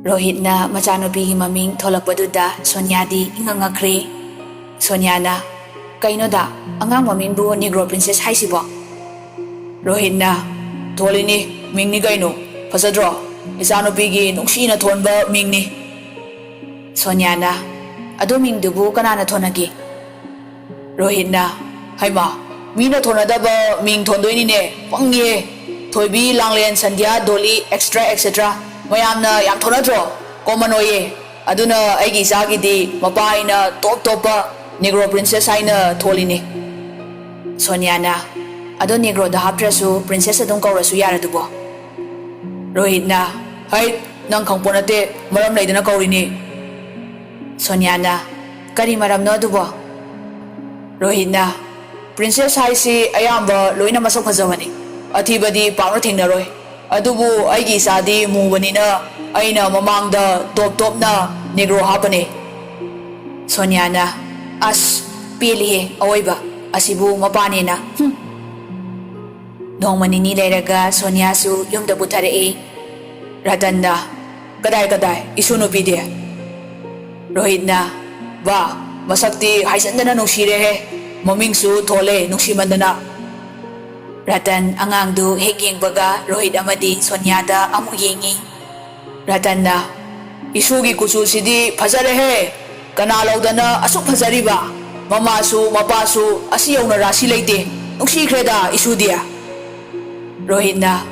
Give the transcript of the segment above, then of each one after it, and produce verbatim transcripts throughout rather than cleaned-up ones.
ꯔꯣꯍꯤꯠꯅ ꯃꯆꯥꯅꯨꯄꯤꯒꯤ ꯃꯃꯤꯡ ꯊꯣꯂꯛꯄꯗꯨꯗ ꯁꯣꯅꯤꯌꯥꯗꯤ ꯏꯉꯛ ꯉꯛꯈ꯭ꯔꯦ꯫ ꯁꯣꯅꯤꯌꯥꯅ, "ꯀꯩꯅꯣꯗ, ꯑꯉꯥꯡ ꯃꯃꯤꯡꯕꯨ Negro Princess ꯍꯥꯏꯁꯤꯕꯣ?" ꯔꯣꯍꯤꯠꯅ, "ꯊꯣꯜꯂꯤꯅꯤ, ꯃꯤꯡꯅꯤ ꯀꯩꯅꯣ꯫ ꯐꯖꯗ꯭ꯔꯣ? ꯏꯆꯥꯅꯨꯄꯤꯒꯤ ꯅꯨꯡꯁꯤꯅ ꯊꯣꯟꯕ ꯃꯤꯡꯅꯤ꯫" ꯁꯣꯅꯤꯌꯥꯅ, "ꯑꯗꯨ ꯃꯤꯡꯗꯨꯕꯨ ꯀꯅꯥꯅ ꯊꯣꯟꯅꯒꯦ?" ꯔꯣꯍꯤꯠꯅ, "ꯍꯩꯃꯥ, ꯃꯤꯅ ꯊꯣꯟꯅꯗꯕ ꯃꯤꯡ ꯊꯣꯟꯗꯣꯏꯅꯤꯅꯦ, ꯄꯪꯉꯤꯍꯦ꯫ ꯊꯣꯏꯕꯤ, ꯂꯥꯡꯂꯦꯟ, ꯁꯟꯙ꯭ꯌꯥ, ꯗꯣꯂꯤ, ꯑꯦꯛꯁꯇ꯭ꯔꯥ ꯑꯦꯛꯁꯦꯇ꯭ꯔꯥ ꯃꯌꯥꯝꯅ ꯌꯥꯝ ꯊꯣꯟꯅꯗ꯭ꯔꯣ? ꯀꯣꯃꯟ ꯑꯣꯏꯌꯦ꯫ ꯑꯗꯨꯅ ꯑꯩꯒꯤ ꯏꯆꯥꯒꯤꯗꯤ ꯃꯄꯥ ꯑꯩꯅ ꯇꯣꯞ ꯇꯣꯞꯄ Negro Princess ꯍꯥꯏꯅ ꯊꯣꯜꯂꯤꯅꯤ꯫" ꯁꯣꯅꯤꯌꯥꯅ, "ꯑꯗꯣ Negroꯗ ꯍꯥꯞꯇ꯭ꯔꯁꯨ Princess ꯑꯗꯨꯝ ꯀꯧꯔꯁꯨ ꯌꯥꯔꯗꯨꯕꯣ?" ꯔꯣꯍꯤꯠꯅ, "ꯍꯩꯠ, ꯅꯪ ꯈꯪꯄꯣꯠ ꯅꯠꯇꯦ, ꯃꯔꯝ ꯂꯩꯗꯅ ꯀꯧꯔꯤꯅꯤ꯫" ꯁꯣꯅꯤꯌꯥꯅ, "ꯀꯔꯤ ꯃꯔꯝꯅꯣ ꯑꯗꯨꯕꯣ?" ꯔꯣꯍꯤꯠꯅ, "Princess ꯍꯥꯏꯁꯤ ꯑꯌꯥꯝꯕ ꯂꯣꯏꯅ ꯃꯁꯛ ꯐꯖꯕꯅꯤ꯫ ꯑꯊꯤꯕꯗꯤ ꯄꯥꯛꯅ ꯊꯦꯡꯅꯔꯣꯏ꯫ ꯑꯗꯨꯕꯨ ꯑꯩꯒꯤ ꯏꯆꯥꯗꯤ ꯃꯨꯕꯅꯤꯅ ꯑꯩꯅ ꯃꯃꯥꯡꯗ ꯇꯣꯞ ꯇꯣꯞꯅ Negro ꯍꯥꯞꯄꯅꯦ꯫" ꯁꯣꯅꯤꯌꯥꯅ, "ꯑꯁ, ꯄꯦꯜꯂꯤꯍꯦ ꯑꯋꯣꯏꯕ꯫ ꯑꯁꯤꯕꯨ ꯃꯄꯥꯅꯦꯅ꯫ ꯍꯨꯝ꯫" ꯅꯣꯡꯃ ꯅꯤꯅꯤ ꯂꯩꯔꯒ ꯁꯣꯅꯤꯌꯥꯁꯨ ꯌꯨꯝꯗ ꯄꯨꯊꯔꯛꯏ꯫ ꯔꯇꯟꯅ, "ꯀꯗꯥꯏ, ꯀꯗꯥꯏ, ꯏꯁꯨ ꯅꯨꯄꯤꯗꯤ?" ꯔꯣꯍꯤꯠꯅ, "ꯕꯥ, ꯃꯁꯛꯇꯤ ꯍꯥꯏꯖꯟꯗꯅ ꯅꯨꯡꯁꯤꯔꯦꯍꯦ꯫ ꯃꯃꯤꯡꯁꯨ ꯊꯣꯜꯂꯦ ꯅꯨꯡꯁꯤꯃꯟꯗꯅ꯫" ꯔꯇꯟ ꯑꯉꯥꯡꯗꯨ ꯍꯦꯛ ꯌꯦꯡꯕꯒ ꯔꯣꯍꯤꯠ ꯑꯃꯗꯤ ꯁꯣꯅꯤꯌꯥꯗ ꯑꯃꯨꯛ ꯌꯦꯡꯏ꯫ ꯔꯇꯟꯅ, "ꯏꯁꯨꯒꯤ ꯀꯨꯆꯨꯁꯤꯗꯤ ꯐꯖꯔꯦꯍꯦ꯫ ꯀꯅꯥ ꯂꯧꯗꯅ ꯑꯁꯨꯛ ꯐꯖꯔꯤꯕ? ꯃꯃꯥꯁꯨ ꯃꯄꯥꯁꯨ ꯑꯁꯤ ꯌꯧꯅ ꯔꯥꯁꯤ ꯂꯩꯇꯦ꯫ ꯅꯨꯡꯁꯤꯈ꯭ꯔꯦꯗ ꯏꯁꯨꯗꯤ꯫" ꯔꯣꯍꯤꯠꯅ,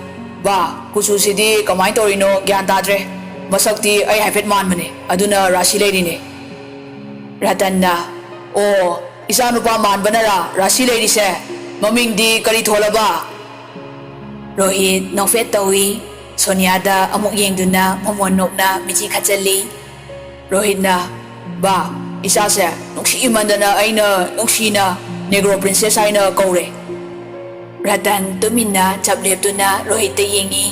"ꯕꯥ, ꯀꯨꯆꯨꯁꯤꯗꯤ ꯀꯃꯥꯏꯅ ꯇꯧꯔꯤꯅꯣ ꯒ꯭ꯌꯥꯟ ꯇꯥꯗ꯭ꯔꯦ꯫ ꯃꯁꯛꯇꯤ ꯑꯩ ꯍꯥꯏꯐꯦꯠ ꯃꯥꯟꯕꯅꯦ, ꯑꯗꯨꯅ ꯔꯥꯁꯤ ꯂꯩꯔꯤꯅꯦ꯫" ꯔꯇꯟꯅ, "ꯑꯣ, ꯏꯆꯥꯅꯨꯄꯥ ꯃꯥꯟꯕꯅꯔꯥ ꯔꯥꯁꯤ ꯂꯩꯔꯤꯁꯦ? ꯃꯃꯤꯡꯗꯤ ꯀꯔꯤ ꯊꯣꯜꯂꯕ?" ꯔꯣꯍꯤꯠ ꯅꯣꯛꯐꯦꯠ ꯇꯧꯏ꯫ ꯁꯣꯅꯤꯌꯥꯗ ꯑꯃꯨꯛ ꯌꯦꯡꯗꯨꯅ ꯃꯃꯣꯟ ꯅꯣꯛꯅ ꯃꯤꯠꯆꯤ ꯈꯠꯆꯜꯂꯤ꯫ ꯔꯣꯍꯤꯠꯅ, "ꯕꯥ, ꯏꯆꯥꯁꯦ ꯅꯨꯡꯁꯤꯃꯟꯗꯅ ꯑꯩꯅ ꯅꯨꯡꯁꯤꯅ Negro Princess ꯍꯥꯏꯅ ꯀꯧꯔꯦ꯫" ꯔꯇꯟ ꯇꯨꯃꯤꯟꯅ ꯆꯞ ꯂꯦꯞꯇꯨꯅ ꯔꯣꯍꯤꯠꯇ ꯌꯦꯡꯉꯤ꯫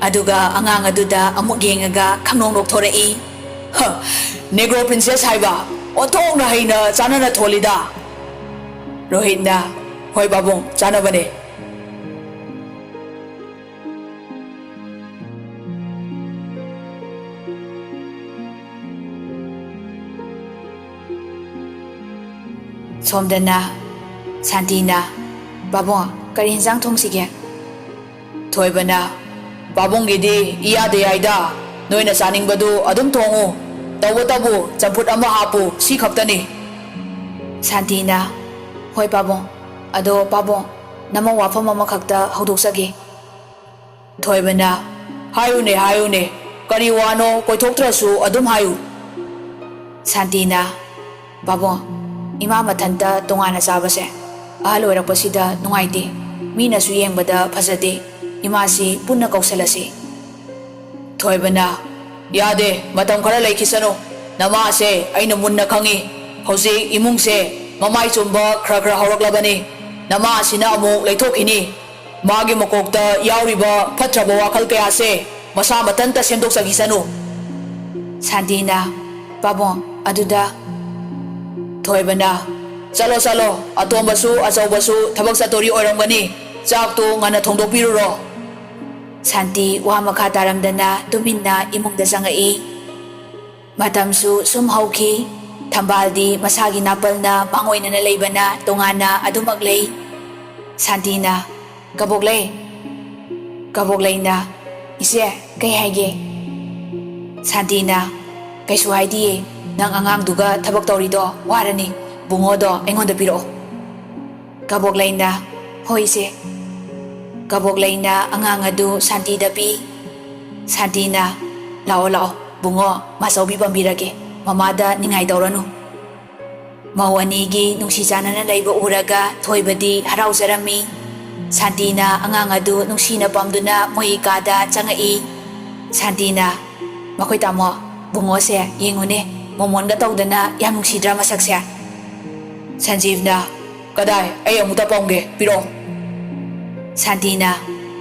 ꯑꯗꯨꯒ ꯑꯉꯥꯡ ꯑꯗꯨꯗ ꯑꯃꯨꯛ ꯌꯦꯡꯉꯒ ꯈꯪꯅꯣꯛ ꯅꯣꯛꯊꯣꯔꯛꯏ꯫ "ꯍ, Negro Princess ꯍꯥꯏꯕ? ꯑꯣꯟꯊꯣꯛꯅ ꯍꯩꯅ ꯆꯥꯅꯅ ꯊꯣꯜꯂꯤꯗ꯫" ꯔꯣꯍꯤꯠꯅ, "ꯍꯣꯏ ꯄꯥꯕꯨꯡ, ꯆꯥꯅꯕꯅꯦ꯫" ꯁꯣꯝꯗꯅ ꯁꯥꯟꯇꯤꯅ, "ꯄꯥꯕꯨꯡ, ꯀꯔꯤ ꯍꯤꯟꯖꯥꯡ ꯊꯣꯡꯁꯤꯒꯦ?" ꯊꯣꯏꯕꯅ, "ꯄꯥꯕꯨꯡꯒꯤꯗꯤ ꯏꯌꯥꯗ ꯌꯥꯏꯗ, ꯅꯣꯏꯅ ꯆꯥꯅꯤꯡꯕꯗꯨ ꯑꯗꯨꯝ ꯊꯣꯡꯉꯨ꯫ ꯇꯧꯕꯇꯕꯨ ꯆꯝꯐꯨꯠ ꯑꯃ ꯍꯥꯞꯄꯨ, ꯁꯤ ꯈꯛꯇꯅꯤ꯫" ꯁꯥꯟꯇꯤꯅ, "ꯍꯣꯏ ꯄꯥꯕꯨꯡ, ꯑꯗꯣ ꯄꯥꯕꯨꯡ, ꯅꯃꯧ ꯋꯥꯐꯝ ꯑꯃꯈꯛꯇ ꯍꯧꯗꯣꯛꯆꯒꯦ꯫" ꯊꯣꯏꯕꯅ, "ꯍꯥꯏꯌꯨꯅꯦ, ꯍꯥꯏꯌꯨꯅꯦ, ꯀꯔꯤ ꯋꯥꯅꯣ ꯀꯣꯏꯊꯣꯛꯇ꯭ꯔꯁꯨ ꯑꯗꯨꯝ ꯍꯥꯏꯌꯨ꯫" ꯁꯥꯟꯇꯤꯅ, "ꯄꯥꯕꯨꯡ, ꯏꯃꯥ ꯃꯊꯟꯇ ꯇꯣꯉꯥꯟꯅ ꯆꯥꯕꯁꯦ ꯑꯍꯜ ꯑꯣꯏꯔꯛꯄꯁꯤꯗ ꯅꯨꯡꯉꯥꯏꯇꯦ, ꯃꯤꯅꯁꯨ ꯌꯦꯡꯕꯗ ꯐꯖꯗꯦ, ꯏꯃꯥꯁꯤ ꯄꯨꯟꯅ ꯀꯧꯁꯜꯂꯁꯤ꯫" ꯊꯣꯏꯕꯅ, "ꯌꯥꯗꯦ, ꯃꯇꯝ ꯈꯔ ꯂꯩꯈꯤꯁꯅꯨ, ꯅꯃꯥꯁꯦ ꯑꯩꯅ ꯃꯨꯟꯅ ꯈꯪꯉꯤ, ꯍꯧꯖꯤꯛ ꯏꯃꯨꯡꯁꯦ ꯃꯃꯥꯏ ꯆꯨꯝꯕ ꯈꯔ ꯈꯔ ꯍꯧꯔꯛꯂꯕꯅꯤ, ꯅꯃꯥꯁꯤꯅ ꯑꯃꯨꯛ ꯂꯩꯊꯣꯛꯈꯤꯅꯤ, ꯃꯥꯒꯤ ꯃꯀꯣꯛꯇ ꯌꯥꯎꯔꯤꯕ ꯐꯠꯇ꯭ꯔꯕ ꯋꯥꯈꯜ ꯀꯌꯥꯁꯦ ꯃꯁꯥ ꯃꯊꯟꯇ ꯁꯦꯝꯗꯣꯛꯆꯈꯤꯁꯅꯨ꯫" ꯁꯥꯟꯇꯤꯅ, "ꯄꯥꯕꯨꯡ, ꯑꯗꯨꯗ꯫" ꯊꯣꯏꯕꯅ, "ꯆꯠꯂꯣ, ꯆꯠꯂꯣ, ꯑꯇꯣꯝꯕꯁꯨ ꯑꯆꯧꯕꯁꯨ ꯊꯕꯛ ꯆꯠꯇꯣꯔꯤ ꯑꯣꯏꯔꯝꯒꯅꯤ, ꯆꯥꯛꯇꯨ ꯉꯟꯅ ꯊꯣꯡꯗꯣꯛꯄꯤꯔꯨꯔꯣ꯫" ꯁꯥꯟꯇꯤ ꯋꯥ ꯃꯈꯥ ꯇꯥꯔꯝꯗꯅ ꯇꯨꯃꯤꯟꯅ ꯏꯃꯨꯡꯗ ꯆꯪꯉꯛꯏ꯫ ꯃꯇꯝꯁꯨ ꯁꯨꯝ ꯍꯧꯈꯤ꯫ ꯊꯝꯕꯥꯜꯗꯤ ꯃꯁꯥꯒꯤ ꯅꯥꯄꯜꯅ ꯃꯥꯡꯑꯣꯏꯅꯅ ꯂꯩꯕꯅ ꯇꯣꯉꯥꯟꯅ ꯑꯗꯨꯃꯛ ꯂꯩ꯫ ꯁꯥꯟꯇꯤꯅ, "ꯀꯕꯣꯛꯂꯩ, ꯀꯕꯣꯛꯂꯩꯅ, ꯏꯆꯦ, ꯀꯩ ꯍꯥꯏꯒꯦ?" ꯁꯥꯟꯇꯤꯅ, "ꯀꯩꯁꯨ ꯍꯥꯏꯗꯤꯌꯦ, ꯅꯪ ꯑꯉꯥꯡꯗꯨꯒ ꯊꯕꯛ ꯇꯧꯔꯤꯗꯣ ꯋꯥꯔꯅꯤ, ꯕꯨꯡꯉꯣꯗꯣ ꯑꯩꯉꯣꯟꯗ ꯄꯤꯔꯛꯑꯣ꯫" ꯀꯕꯣꯛꯂꯩꯅ, "ꯍꯣꯏ ꯏꯆꯦ꯫" ꯀꯕꯣꯛꯂꯩꯅ ꯑꯉꯥꯡ ꯑꯗꯨ ꯁꯥꯟꯇꯤꯗ ꯄꯤ꯫ ꯁꯥꯟꯇꯤꯅ, "ꯂꯥꯛꯑꯣ, ꯂꯥꯛꯑꯣ, ꯕꯨꯡꯉꯣ, ꯃꯥꯆꯧꯕꯤ ꯄꯝꯕꯤꯔꯒꯦ, ꯃꯃꯥꯗ ꯅꯤꯡꯉꯥꯏ ꯇꯧꯔꯅꯨ꯫" ꯃꯧ ꯑꯅꯤꯒꯤ ꯅꯨꯡꯁꯤ ꯆꯥꯟꯅꯅ ꯂꯩꯕ ꯎꯔꯒ ꯊꯣꯏꯕꯗꯤ ꯍꯔꯥꯎꯖꯔꯝꯃꯤ꯫ ꯁꯥꯟꯇꯤꯅ ꯑꯉꯥꯡ ꯑꯗꯨ ꯅꯨꯡꯁꯤꯅ ꯄꯝꯗꯨꯅ ꯃꯣꯏꯒꯤ ꯀꯥꯗ ꯆꯪꯉꯛꯏ꯫ ꯁꯥꯟꯇꯤꯅ, "ꯃꯈꯣꯏ ꯇꯥꯃꯣ, ꯕꯨꯡꯉꯣꯁꯦ ꯌꯦꯡꯉꯨꯅꯦ, ꯃꯣꯃꯣꯟꯒ ꯇꯧꯗꯅ ꯌꯥꯝ ꯅꯨꯡꯁꯤꯗ꯭ꯔꯥ ꯃꯁꯛꯁꯦ?" ꯁꯟꯖꯤꯕꯅ, "ꯀꯗꯥꯏ? ꯑꯩ ꯑꯃꯨꯛꯇ ꯄꯝꯒꯦ, ꯄꯤꯔꯛꯑꯣ꯫" ꯁꯥꯟꯇꯤꯅ,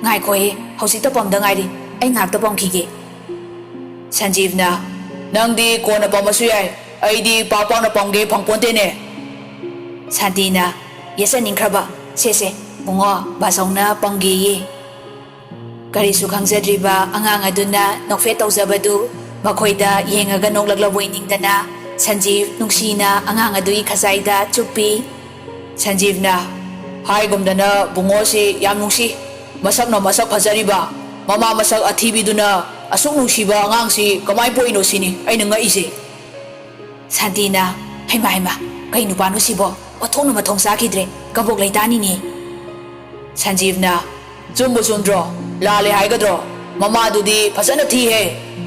"ꯉꯥꯏꯈꯣꯍꯦ, ꯍꯧꯖꯤꯛꯇ ꯄꯝꯗ ꯉꯥꯏꯔꯤ, ꯑꯩ ꯉꯥꯏꯍꯥꯛꯇ ꯄꯝꯈꯤꯒꯦ꯫" ꯁꯟꯖꯤꯕꯅ, "ꯅꯪꯗꯤ ꯀꯣꯟꯅ ꯄꯝꯃꯁꯨ ꯌꯥꯏ, ꯑꯩꯗꯤ ꯄꯥꯛ ꯄꯥꯛꯅ ꯄꯝꯒꯦ ꯐꯪꯄꯣꯟꯇꯦꯅꯦ꯫" ꯁꯥꯟꯇꯤꯅ, "ꯌꯦꯠꯆꯅꯤꯡꯈ꯭ꯔꯕ, ꯁꯦ ꯁꯦ, ꯕꯨꯡꯉꯣ, ꯕꯥꯆꯧꯅ ꯄꯝꯒꯦꯌꯦ꯫" ꯀꯔꯤꯁꯨ ꯈꯪꯖꯗ꯭ꯔꯤꯕ ꯑꯉꯥꯡ ꯑꯗꯨꯅ ꯅꯣꯛꯐꯦꯠ ꯇꯧꯖꯕꯗꯨ ꯃꯈꯣꯏꯗ ꯌꯦꯡꯉꯒ ꯅꯣꯛꯂꯛꯂꯕꯣꯏ ꯅꯤꯡꯗꯅ ꯁꯟꯖꯤꯕ ꯅꯨꯡꯁꯤꯅ ꯑꯉꯥꯡ ꯑꯗꯨꯒꯤ ꯈꯖꯥꯏꯗ ꯆꯨꯞꯄꯤ꯫ ꯁꯟꯖꯤꯕꯅ, "ꯍꯥꯏꯒꯨꯝꯗꯅ ꯕꯨꯡꯉꯣꯁꯤ ꯌꯥꯝ ꯅꯨꯡꯁꯤ꯫ ꯃꯁꯛꯅ ꯃꯁꯛ ꯐꯖꯔꯤꯕ, ꯃꯃꯥ ꯃꯁꯛ ꯑꯊꯤꯕꯤꯗꯨꯅ ꯑꯁꯨꯛ ꯅꯨꯡꯁꯤꯕ ꯑꯉꯥꯡꯁꯤ ꯀꯃꯥꯏ ꯄꯣꯛꯏꯅꯣ ꯁꯤꯅꯤ ꯑꯩꯅ ꯉꯛꯏꯁꯦ꯫" ꯁꯥꯟꯇꯤꯅ, "ꯍꯩꯃꯥ ꯍꯩꯃꯥ, ꯀꯩ ꯅꯨꯄꯥꯅꯣ ꯁꯤꯕꯣ? ꯑꯣꯟꯊꯣꯛꯅ ꯃꯊꯣꯡ ꯆꯥꯈꯤꯗ꯭ꯔꯦ, ꯀꯕꯣꯛ ꯂꯩꯇꯥꯅꯤꯅꯦ꯫" ꯁꯟꯖꯤꯕꯅ, "ꯆꯨꯝꯕꯨ ꯆꯨꯝꯗ꯭ꯔꯣ? ꯂꯥꯜꯂꯦ ꯍꯥꯏꯒꯗ꯭ꯔꯣ? ꯃꯃꯥꯗꯨꯗꯤ ꯐꯖꯅ ꯊꯤꯍꯦ꯫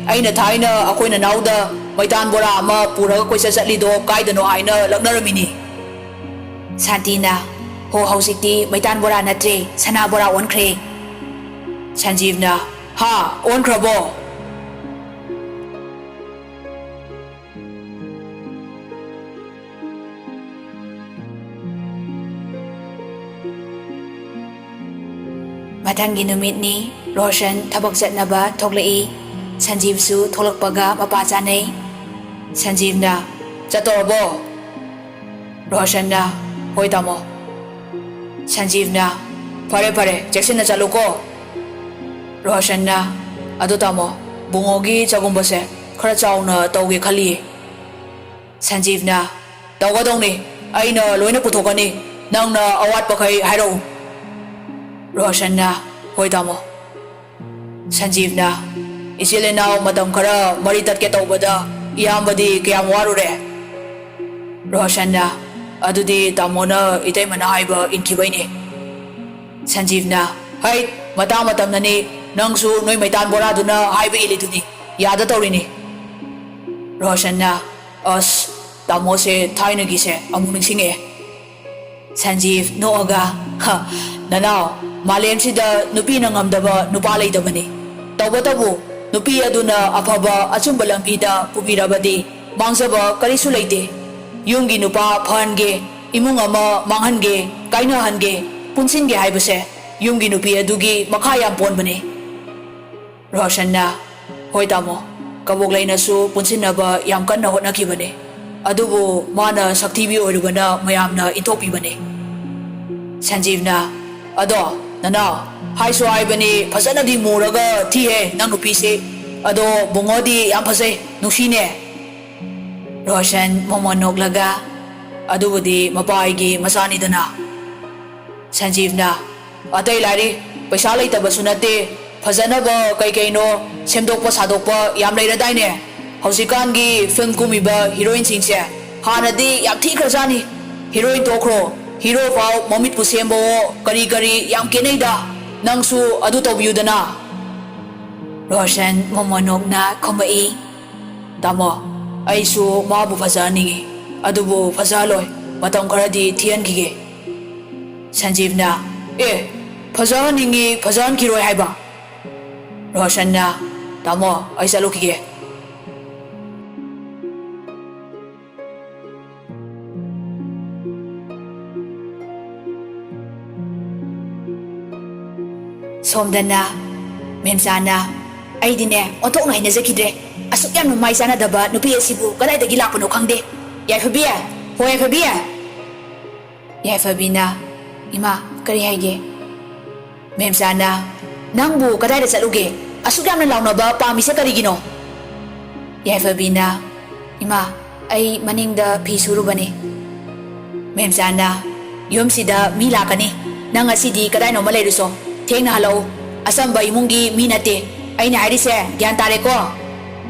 ꯑꯩꯅ ꯊꯥꯏꯅ ꯑꯩꯈꯣꯏ ꯅꯅꯥꯎꯗ ꯃꯩꯇꯥꯟ ꯕꯣꯔꯥ ꯑꯃ ꯄꯨꯔꯒ ꯀꯣꯏꯆꯠ ꯆꯠꯂꯤꯗꯣ ꯀꯥꯏꯗꯅꯣ ꯍꯥꯏꯅ ꯂꯛꯅꯔꯝꯃꯤꯅꯤ꯫" ꯁꯥꯟꯇꯤꯅ, "ꯍꯣ, ꯍꯧꯖꯤꯛꯇꯤ ꯃꯩꯇꯥꯟ ꯕꯣꯔꯥ ꯅꯠꯇ꯭ꯔꯦ, ꯁꯅꯥ ꯕꯣꯔꯥ ꯑꯣꯟꯈ꯭ꯔꯦ꯫" ꯁꯟꯖꯤꯕꯅ, "ꯍꯥ, ꯑꯣꯟꯈ꯭ꯔꯕꯣ?" ꯃꯊꯪꯒꯤ ꯅꯨꯃꯤꯠꯅꯤ꯫ ꯔꯣꯁꯟ ꯊꯕꯛ ꯆꯠꯅꯕ ꯊꯣꯛꯂꯛꯏ꯫ ꯁꯟꯖꯤꯕꯁꯨ ꯊꯣꯛꯂꯛꯄꯒ ꯃꯄꯥ ꯆꯥꯅꯩ꯫ ꯁꯟꯖꯤꯕꯅ, "ꯆꯠꯇꯧꯔꯕꯣ?" ꯔꯣꯁꯟꯅ, "ꯍꯣꯏ ꯇꯥꯃꯣ꯫" ꯁꯟꯖꯤꯕꯅ, "ꯐꯔꯦ ꯐꯔꯦ, ꯆꯦꯛꯁꯤꯟꯅ ꯆꯠꯂꯨꯀꯣ꯫" ꯔꯣꯁꯟꯅ, "ꯑꯗꯣ ꯇꯥꯃꯣ, ꯕꯨꯡꯉꯣꯒꯤ ꯆꯒꯨꯝꯕꯁꯦ ꯈꯔ ꯆꯥꯎꯅ ꯇꯧꯒꯦ ꯈꯜꯂꯤꯌꯦ꯫" ꯁꯟꯖꯤꯕꯅ, "ꯇꯧꯒꯗꯧꯅꯤ, ꯑꯩꯅ ꯂꯣꯏꯅ ꯄꯨꯊꯣꯛꯀꯅꯤ, ꯅꯪꯅ ꯑꯋꯥꯠꯄꯈꯩ ꯍꯥꯏꯔꯛꯎ꯫" ꯔꯣꯁꯟꯅ, "ꯍꯣꯏ ꯇꯥꯃꯣ꯫" ꯁꯟꯖꯤꯕꯅ, "ꯏꯆꯤꯜ ꯏꯅꯥꯎ ꯃꯇꯝ ꯈꯔ ꯃꯔꯤ ꯇꯠꯀꯦ ꯇꯧꯕꯗ ꯏꯌꯥꯝꯕꯗꯤ ꯀꯌꯥꯝ ꯋꯥꯔꯨꯔꯦ?" ꯔꯣꯁꯟꯅ, "ꯑꯗꯨꯗꯤ ꯇꯥꯃꯣꯅ ꯏꯇꯩꯃꯅ ꯍꯥꯏꯕ ꯏꯟꯈꯤꯕꯩꯅꯦ꯫" ꯁꯟꯖꯤꯕꯅ, "ꯍꯩ, ꯃꯇꯥꯡ ꯃꯇꯝꯅꯅꯤ, ꯅꯪꯁꯨ ꯅꯣꯏ ꯃꯩꯇꯥꯟ ꯕꯣꯔꯥꯗꯨꯅ ꯍꯥꯏꯕ ꯏꯜꯂꯤꯗꯨꯅꯤ, ꯌꯥꯗ ꯇꯧꯔꯤꯅꯤ꯫" ꯔꯣꯁꯟꯅ, "ꯑꯁ, ꯇꯥꯃꯣꯁꯦ ꯊꯥꯏꯅꯒꯤꯁꯦ ꯑꯃꯨꯛ ꯅꯤꯡꯁꯤꯡꯉꯛꯑꯦ꯫" ꯁꯟꯖꯤꯕ ꯅꯣꯛꯑꯒ, "ꯍ, ꯅꯅꯥꯎ, ꯃꯥꯂꯦꯝꯁꯤꯗ ꯅꯨꯄꯤꯅ ꯉꯝꯗꯕ ꯅꯨꯄꯥ ꯂꯩꯇꯕꯅꯤ꯫ ꯇꯧꯕꯇꯕꯨ ꯅꯨꯄꯤ ꯑꯗꯨꯅ ꯑꯐꯕ ꯑꯆꯨꯝꯕ ꯂꯝꯕꯤꯗ ꯄꯨꯕꯤꯔꯕꯗꯤ ꯃꯥꯡꯖꯕ ꯀꯔꯤꯁꯨ ꯂꯩꯇꯦ꯫ ꯌꯨꯝꯒꯤ ꯅꯨꯄꯥ ꯐꯍꯟꯒꯦ, ꯏꯃꯨꯡ ꯑꯃ ꯃꯥꯡꯍꯟꯒꯦ, ꯀꯥꯏꯅꯍꯟꯒꯦ, ꯄꯨꯟꯁꯤꯟꯒꯦ ꯍꯥꯏꯕꯁꯦ ꯌꯨꯝꯒꯤ ꯅꯨꯄꯤ ꯑꯗꯨꯒꯤ ꯃꯈꯥ ꯌꯥꯝ ꯄꯣꯟꯕꯅꯤ꯫" ꯔꯣꯁꯟꯅ, "ꯍꯣꯏ ꯇꯥꯃꯣ, ꯀꯕꯣꯛꯂꯩꯅꯁꯨ ꯄꯨꯟꯁꯤꯟꯅꯕ ꯌꯥꯝ ꯀꯟꯅ ꯍꯣꯠꯅꯈꯤꯕꯅꯦ꯫ ꯑꯗꯨꯕꯨ ꯃꯥꯅ ꯁꯛꯊꯤꯕꯤ ꯑꯣꯏꯔꯨꯕꯅ ꯃꯌꯥꯝꯅ ꯏꯟꯊꯣꯛꯄꯤꯕꯅꯦ꯫" ꯁꯟꯖꯤꯕꯅ, "ꯑꯗꯣ, ꯅꯅꯥꯎ, ꯍꯥꯏꯁꯨ ꯍꯥꯏꯕꯅꯤ, ꯐꯖꯅꯗꯤ ꯃꯨꯔꯒ ꯊꯤꯍꯦ ꯅꯪ ꯅꯨꯄꯤꯁꯤ꯫ ꯑꯗꯣ ꯕꯨꯡꯉꯣꯗꯤ ꯌꯥꯝ ꯐꯖꯩ, ꯅꯨꯡꯁꯤꯅꯦ꯫" ꯔꯣꯁꯟ ꯃꯣꯃꯣꯟ ꯅꯣꯛꯂꯒ, "ꯑꯗꯨꯕꯨꯗꯤ ꯃꯄꯥ ꯑꯩꯒꯤ ꯃꯆꯥꯅꯤꯗꯅ꯫" ꯁꯟꯖꯤꯕꯅ, "ꯑꯇꯩ ꯂꯥꯏꯔꯤ, ꯄꯩꯁꯥ ꯂꯩꯇꯕꯁꯨ ꯅꯠꯇꯦ, ꯐꯖꯅꯕ ꯀꯩ ꯀꯩꯅꯣ ꯁꯦꯝꯗꯣꯛꯄ ꯁꯥꯗꯣꯛꯄ ꯌꯥꯝ ꯂꯩꯔꯗꯥꯏꯅꯦ? ꯍꯧꯖꯤꯛꯀꯥꯟꯒꯤ ꯐꯤꯂꯝ ꯀꯨꯝꯃꯤꯕ ꯍꯤꯔꯣꯏꯟꯁꯤꯡꯁꯦ ꯍꯥꯟꯅꯗꯤ ꯌꯥꯝ ꯊꯤꯈ꯭ꯔꯖꯥꯠꯅꯤ꯫ ꯍꯤꯔꯣꯏꯟ ꯇꯣꯛꯈ꯭ꯔꯣ, ꯍꯤꯔꯣ ꯐꯥꯎ ꯃꯃꯤꯠꯄꯨ ꯁꯦꯝꯕꯋꯣ ꯀꯔꯤ ꯀꯔꯤ ꯌꯥꯝ ꯈꯦꯠꯅꯩꯗ꯫ ꯅꯪꯁꯨ ꯑꯗꯨ ꯇꯧꯕꯤꯌꯨꯗꯅ꯫" ꯔꯣꯁꯟ ꯃꯣꯃꯣꯟ ꯅꯣꯛꯅ ꯈꯨꯝꯃꯛꯏ, "ꯇꯥꯃꯣ, ꯑꯩꯁꯨ ꯃꯥꯕꯨ ꯐꯖꯍꯟꯅꯤꯡꯉꯤ, ꯑꯗꯨꯕꯨ ꯐꯖꯍꯜꯂꯣꯏ, ꯃꯇꯝ ꯈꯔꯗꯤ ꯊꯤꯍꯟꯈꯤꯒꯦ꯫" ꯁꯟꯖꯤꯕꯅ, "ꯑꯦ, ꯐꯖꯍꯟꯅꯤꯡꯉꯤ, ꯐꯖꯍꯟꯈꯤꯔꯣꯏ ꯍꯥꯏꯕ?" ꯔꯣꯁꯟꯅ, "ꯇꯥꯃꯣ, ꯑꯩ ꯆꯠꯂꯨꯈꯤꯒꯦ꯫" ꯁꯣꯝꯗꯅ ꯃꯦꯝꯆꯥꯅ, "ꯑꯩꯗꯤꯅꯦ, ꯑꯣꯟꯊꯣꯛꯅ ꯍꯩꯅꯖꯈꯤꯗ꯭ꯔꯦ꯫ ꯑꯁꯨꯛ ꯌꯥꯝꯅ ꯃꯥꯏ ꯆꯥꯟꯅꯗꯕ ꯅꯨꯄꯤ ꯑꯁꯤꯕꯨ ꯀꯗꯥꯏꯗꯒꯤ ꯂꯥꯛꯄꯅꯣ ꯈꯪꯗꯦ꯫ ꯌꯥꯏꯐꯕꯤ! ꯍꯣ ꯌꯥꯏꯐꯕꯤ!" ꯌꯥꯏꯐꯕꯤꯅ, "ꯏꯃꯥ, ꯀꯔꯤ ꯍꯥꯏꯒꯦ?" ꯃꯦꯝꯆꯥꯅ, "ꯅꯪꯕꯨ ꯀꯗꯥꯏꯗ ꯆꯠꯂꯨꯒꯦ? ꯑꯁꯨꯛ ꯌꯥꯝꯅ ꯂꯥꯎꯅꯕ ꯄꯥꯝꯃꯤꯁꯦ ꯀꯔꯤꯒꯤꯅꯣ?" ꯌꯥꯏꯐꯕꯤꯅ, "ꯏꯃꯥ, ꯑꯩ ꯃꯅꯤꯡꯗ ꯐꯤ ꯁꯨꯔꯨꯕꯅꯤ꯫" ꯃꯦꯝꯆꯥꯅ, "ꯌꯨꯝꯁꯤꯗ ꯃꯤ ꯂꯥꯛꯀꯅꯤ꯫ ꯅꯪ ꯉꯁꯤꯗꯤ ꯀꯗꯥꯏꯅꯣꯃ ꯂꯩꯔꯨꯁꯣ꯫ ꯊꯦꯡꯅ ꯍꯜꯂꯛꯎ꯫ ꯑꯆꯝꯕ ꯏꯃꯨꯡꯒꯤ ꯃꯤ ꯅꯠꯇꯦ꯫ ꯑꯩꯅ ꯍꯥꯏꯔꯤꯁꯦ ꯒ꯭ꯌꯥꯟ ꯇꯥꯔꯦꯀꯣ?"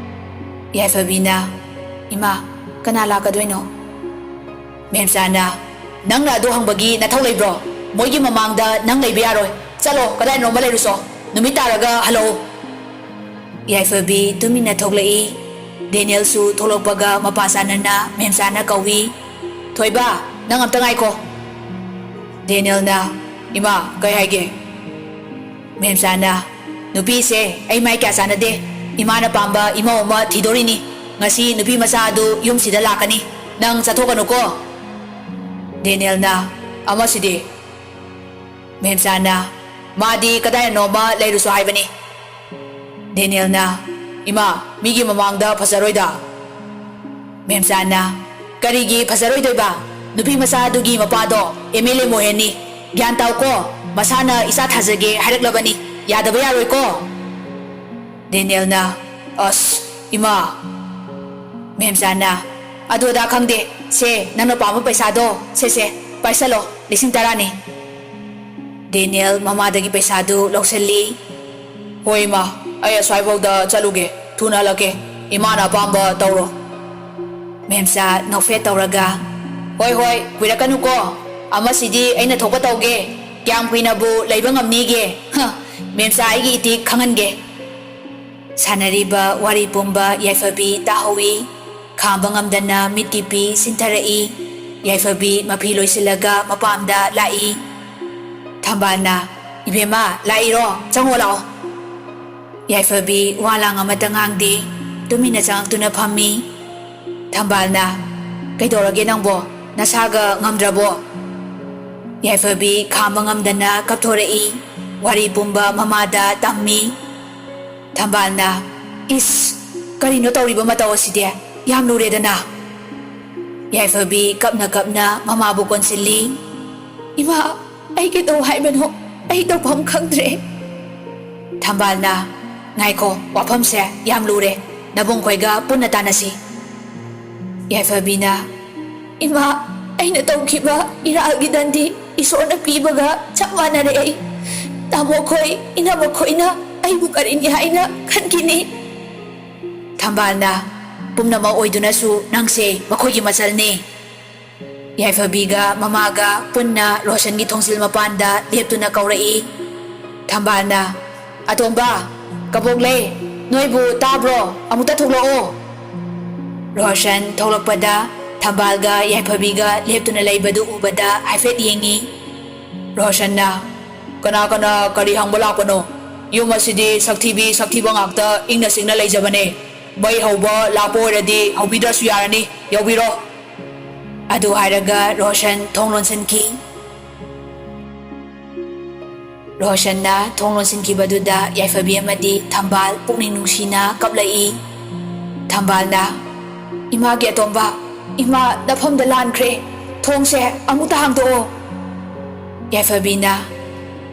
ꯌꯥꯏꯐꯕꯤꯅ, "ꯏꯃꯥ, ꯀꯅꯥ ꯂꯥꯛꯀꯗꯣꯏꯅꯣ?" ꯃꯦꯝꯆꯥꯅ, "ꯅꯪꯅ ꯑꯗꯨ ꯍꯪꯕꯒꯤ ꯅꯊꯧ ꯂꯩꯕ꯭ꯔꯣ? ꯃꯣꯏꯒꯤ ꯃꯃꯥꯡꯗ ꯅꯪ ꯂꯩꯕ ꯌꯥꯔꯣꯏ꯫ ꯆꯠꯂꯣ, ꯀꯗꯥꯏꯅꯣꯃ ꯂꯩꯔꯨꯁꯣ꯫ ꯅꯨꯃꯤꯠ ꯇꯥꯔꯒ ꯍꯜꯂꯛꯎ꯫" ꯌꯥꯏꯐꯕꯤ ꯇꯨꯃꯤꯟꯅ ꯊꯣꯛꯂꯛꯏ꯫ ꯗꯦꯅꯤꯌꯦꯜꯁꯨ ꯊꯣꯛꯂꯛꯄꯒ ꯃꯄꯥ ꯆꯥꯟꯅꯅ ꯃꯦꯝꯆꯥꯅ ꯀꯧꯏ, "ꯊꯣꯏꯕ, ꯅꯪ ꯑꯝꯇ ꯉꯥꯏꯈꯣ꯫" ꯗꯦꯅꯤꯌꯦꯜꯅ, "ꯏꯃꯥ, ꯀꯩ ꯍꯥꯏꯒꯦ?" ꯃꯦꯝꯆꯥꯅ, "ꯅꯨꯄꯤꯁꯦ ꯑꯩ ꯃꯥꯏ ꯀꯌꯥ ꯆꯥꯟꯅꯗꯦ꯫ ꯏꯃꯥꯅ ꯄꯥꯝꯕ ꯏꯃꯧ ꯑꯃ ꯊꯤꯗꯣꯔꯤꯅꯤ꯫ ꯉꯁꯤ ꯅꯨꯄꯤ ꯃꯆꯥ ꯑꯗꯨ ꯌꯨꯝꯁꯤꯗ ꯂꯥꯛꯀꯅꯤ꯫ ꯅꯪ ꯆꯠꯊꯣꯛꯀꯅꯨꯀꯣ꯫" ꯗꯦꯅꯤꯌꯦꯜꯅ, "ꯑꯃꯁꯤꯗꯤ?" ꯃꯦꯝꯆꯥꯅ, "ꯃꯥꯗꯤ ꯀꯗꯥꯏꯅꯣꯃ ꯂꯩꯔꯨꯁꯨ ꯍꯥꯏꯕꯅꯤ꯫" ꯗꯦꯅꯤꯌꯦꯜꯅ, "ꯏꯃꯥ, ꯃꯤꯒꯤ ꯃꯃꯥꯡꯗ ꯐꯖꯔꯣꯏꯗ꯫" ꯃꯦꯝꯆꯥꯅ, "ꯀꯔꯤꯒꯤ ꯐꯖꯔꯣꯏꯗꯣꯏꯕ? ꯅꯨꯄꯤ ꯃꯆꯥ ꯑꯗꯨꯒꯤ ꯃꯄꯥꯗꯣ ꯑꯦꯝ ꯑꯦꯜ ꯑꯦ ꯃꯣꯍꯦꯟꯅꯤ꯫ ꯒ꯭ꯌꯥꯟ ꯇꯥꯎꯀꯣ, ꯃꯁꯥꯅ ꯏꯆꯥ ꯊꯥꯖꯒꯦ ꯍꯥꯏꯔꯛꯂꯕꯅꯤ꯫ ꯌꯥꯗꯕ ꯌꯥꯔꯣꯏꯀꯣ꯫" ꯗꯦꯅꯤꯌꯦꯜꯅ, "ꯑꯁ, ꯏꯃꯥ!" ꯃꯦꯝꯆꯥꯅ, ꯑꯗꯨ ꯑꯗꯥ ꯈꯪꯗꯦ꯫ ꯁꯦ, ꯅꯪꯅ ꯄꯥꯝꯕ ꯄꯩꯁꯥꯗꯣ, ꯁꯦ, ꯁꯦ, ꯄꯥꯏꯁꯜꯂꯣ, ꯂꯤꯁꯤꯡ ꯇꯔꯥꯅꯤ꯫ ꯗꯦꯅꯤꯌꯦꯜ ꯃꯃꯥꯗꯒꯤ ꯄꯩꯁꯥꯗꯨ ꯂꯧꯁꯤꯜꯂꯤ꯫ "ꯍꯣꯏ ꯏꯃꯥ, ꯑꯩ ꯑꯁ꯭ꯋꯥꯏꯐꯥꯎꯗ ꯆꯠꯂꯨꯒꯦ, ꯊꯨꯅ ꯍꯜꯂꯛꯀꯦ꯫ ꯏꯃꯥꯅ ꯑꯄꯥꯝꯕ ꯇꯧꯔꯣ꯫" ꯃꯦꯝꯆꯥ ꯅꯣꯛꯐꯦꯠ ꯇꯧꯔꯒ, "ꯍꯣꯏ, ꯍꯣꯏ, ꯀꯨꯏꯔꯛꯀꯅꯨꯀꯣ꯫ ꯑꯃꯁꯤꯗꯤ ꯑꯩꯅ ꯊꯣꯛꯄ ꯇꯧꯒꯦ꯫ ꯀꯌꯥꯝ ꯀꯨꯏꯅꯕꯨ ꯂꯩꯕ ꯉꯝꯅꯤꯒꯦ? ꯍ, ꯃꯦꯝꯆꯥ ꯑꯩꯒꯤ ꯏꯇꯤꯛ ꯈꯪꯍꯟꯒꯦ꯫" ꯁꯥꯟꯅꯔꯤꯕ ꯋꯥꯔꯤ ꯄꯨꯝꯕ ꯌꯥꯏꯐꯕꯤ ꯇꯥꯍꯧꯏ꯫ ꯈꯥꯝꯕ ꯉꯝꯗꯅ ꯃꯤꯠꯀꯤ ꯄꯤ ꯁꯤꯟꯊꯔꯛꯏ꯫ ꯌꯥꯏꯐꯕꯤ ꯃꯐꯤ ꯂꯣꯏꯁꯤꯜꯂꯒ ꯃꯄꯥꯝꯗ ꯂꯥꯛꯏ꯫ ꯊꯝꯕꯥꯜꯅ, "ꯏꯕꯦꯝꯃ, ꯂꯥꯛꯏꯔꯣ? ꯆꯪꯉꯣ ꯂꯥꯛꯑꯣ꯫" ꯌꯥꯏꯐꯕꯤ ꯋꯥ ꯂꯥꯡ ꯑꯃꯠꯇ ꯉꯥꯡꯗꯦ꯫ ꯇꯨꯃꯤꯟꯅ ꯆꯪꯉꯛꯇꯨꯅ ꯐꯝꯃꯤ꯫ ꯊꯝꯕꯥꯜꯅ, "ꯀꯩꯗꯧꯔꯒꯦ ꯅꯪꯕꯣ? ꯅꯁꯥꯒ ꯉꯝꯗ꯭ꯔꯕꯣ?" ꯌꯥꯏꯐꯕꯤ ꯈꯥꯝꯕ ꯉꯝꯗꯅ ꯀꯞꯊꯣꯔꯛꯏ꯫ ꯋꯥꯔꯤ ꯄꯨꯝꯕ ꯃꯃꯥꯗ ꯇꯝꯃꯤ꯫ ꯊꯝꯕꯥꯜꯅ, "ꯏꯁ, ꯀꯔꯤꯅꯣ ꯇꯧꯔꯤꯕ ꯃꯇꯧ ꯑꯁꯤꯗꯤ? ꯌꯥꯝ ꯂꯨꯔꯦꯗꯅ꯫" ꯌꯥꯏꯐꯕꯤ ꯀꯞꯅ ꯀꯞꯅ ꯃꯃꯥꯕꯨ ꯀꯣꯟꯁꯤꯜꯂꯤ꯫ "ꯏꯃꯥ, ꯑꯩ ꯀꯩꯗꯧ ꯍꯥꯏꯕꯅꯣ? ꯑꯩ ꯇꯧꯐꯝ ꯈꯪꯗ꯭ꯔꯦ꯫" ꯊꯝꯕꯥꯜꯅ, "ꯉꯥꯏꯈꯣ, ꯋꯥꯐꯝꯁꯦ ꯌꯥꯝ ꯂꯨꯔꯦ꯫ ꯅꯕꯨꯡꯈꯣꯏꯒ ꯄꯨꯟꯅ ꯇꯥꯟꯅꯁꯤ꯫" ꯌꯥꯏꯐꯕꯤꯅ, "ꯏꯃꯥ, ꯑꯩꯅ ꯇꯧꯈꯤꯕ ꯏꯔꯥꯜꯒꯤ ꯗꯟꯗꯤ ꯏꯁꯣꯔꯅ ꯄꯤꯕꯒ ꯆꯞ ꯃꯥꯟꯅꯔꯦ꯫ ꯑꯩ, ꯇꯥꯃꯣꯈꯣꯏ, ꯏꯅꯝꯃꯈꯣꯏꯅ ꯑꯩꯕꯨ ꯀꯔꯤꯅꯤ ꯍꯥꯏꯅ ꯈꯟꯈꯤꯅꯤ?" ꯊꯝꯕꯥꯜꯅ, "ꯄꯨꯝꯅꯃꯛ ꯑꯣꯏꯗꯨꯅꯁꯨ ꯅꯪꯁꯦ ꯃꯈꯣꯏꯒꯤ ꯃꯆꯜꯅꯤ꯫" ꯌꯥꯏꯐꯕꯤꯒ ꯃꯃꯥꯒ ꯄꯨꯟꯅ ꯔꯣꯁꯟꯒꯤ ꯊꯣꯡꯖꯤꯜ ꯃꯄꯥꯟꯗ ꯂꯦꯞꯇꯨꯅ ꯀꯧꯔꯛꯏ꯫ ꯊꯝꯕꯥꯜꯅ, "ꯑꯇꯣꯝꯕ, ꯀꯕꯣꯛꯂꯩ, ꯅꯣꯏꯕꯨ ꯇꯥꯕ꯭ꯔꯣ? ꯑꯃꯨꯛꯇ ꯊꯣꯛꯂꯛꯑꯣ꯫" ꯔꯣꯁꯟ ꯊꯣꯛꯂꯛꯄꯗ ꯊꯝꯕꯥꯜꯒ ꯌꯥꯏꯐꯕꯤꯒ ꯂꯦꯞꯇꯨꯅ ꯂꯩꯕꯗꯨ ꯎꯕꯗ ꯍꯥꯏꯐꯦꯠ ꯌꯦꯡꯉꯤ꯫ ꯔꯣꯁꯟꯅ, "ꯀꯅꯥ ꯀꯅꯥ ꯀꯔꯤ ꯍꯪꯕ ꯂꯥꯛꯄꯅꯣ? ꯌꯨꯝ ꯑꯁꯤꯗꯤ ꯁꯛꯊꯤꯕꯤ ꯁꯛꯊꯤꯕ ꯉꯥꯛꯇ ꯏꯪꯅ ꯆꯤꯛꯅ ꯂꯩꯖꯕꯅꯦ꯫ ꯃꯩ ꯍꯧꯕ ꯂꯥꯛꯄ ꯑꯣꯏꯔꯗꯤ ꯍꯧꯕꯤꯗ꯭ꯔꯁꯨ ꯌꯥꯔꯅꯤ, ꯌꯧꯕꯤꯔꯣ꯫" ꯑꯗꯨ ꯍꯥꯏꯔꯒ ꯔꯣꯁꯟ ꯊꯣꯡ ꯂꯣꯟꯁꯤꯟꯈꯤ꯫ ꯔꯣꯁꯟꯅ ꯊꯣꯡ ꯂꯣꯟꯁꯤꯟꯈꯤꯕꯗꯨꯗ ꯌꯥꯏꯐꯕꯤ ꯑꯃꯗꯤ ꯊꯝꯕꯥꯜ ꯄꯨꯛꯅꯤꯡ ꯅꯨꯡꯁꯤꯅ ꯀꯞꯂꯛꯏ꯫ ꯊꯝꯕꯥꯜꯅ, "ꯏꯃꯥꯒꯤ ꯑꯇꯣꯝꯕ, ꯏꯃꯥ ꯅꯐꯝꯗ ꯂꯥꯟꯈ꯭ꯔꯦ, ꯊꯣꯡꯁꯦ ꯑꯃꯨꯛꯇ ꯍꯥꯡꯗꯣꯛꯑꯣ꯫" ꯌꯥꯏꯐꯕꯤꯅ,